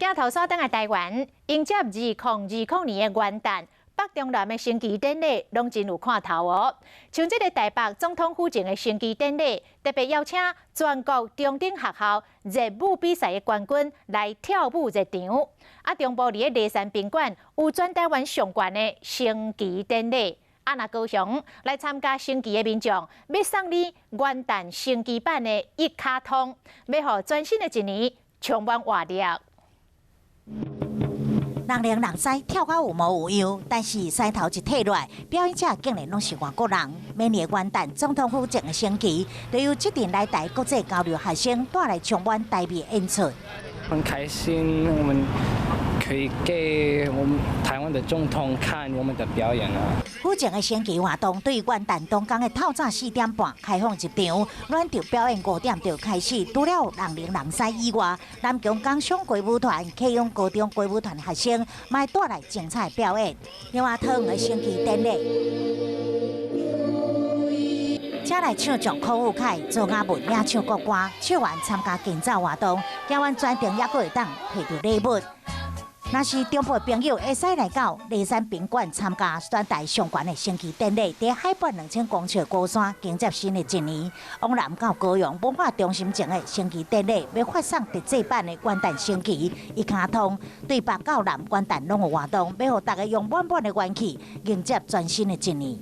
鏡頭鎖轉來台灣，迎接2020年的元旦，北中南的升旗典禮攏真有看頭哦。像這个台北總統府前的升旗典禮，特別邀請全國中等學校熱舞比賽的冠軍來跳舞熱場。啊，中部佇咧麗山賓館有全台灣上懸的升旗典禮。啊，若高雄來參加升旗的民眾，欲送你元旦升旗版的一卡通，欲予全新的一年充滿活力。人躘人狮跳甲有模有樣，但是獅頭一退落來，表演者竟然攏是外國人。每年元旦總統府前的升旗，就由這陣來台國際交流學生帶來充滿台味演出。很開心，我們可以給我們台灣的總統看我們的表演啊！府前的升旗活動對元旦當天的透早4點半開放入場，暖場表演5點就開始。除了人龍人獅以外，南芎工商歌舞團、啟永高中歌舞團學生嘛帶來精彩表演。另外，桃園的升旗典禮，請來唱將柯宇凱、周雅文領唱國歌，唱完參加敬早活動，行完全程猶閣會當提著禮物。若是中部朋友會使來到麗山賓館參加全台上懸的升旗典禮，佇海拔2000公尺高山迎接新的一年。往南到高雄文化中心前的升旗典禮，欲發送特製版的元旦升旗一卡通，對北到南元旦攏有活動，欲予大家用滿滿的元氣迎接全新的一年。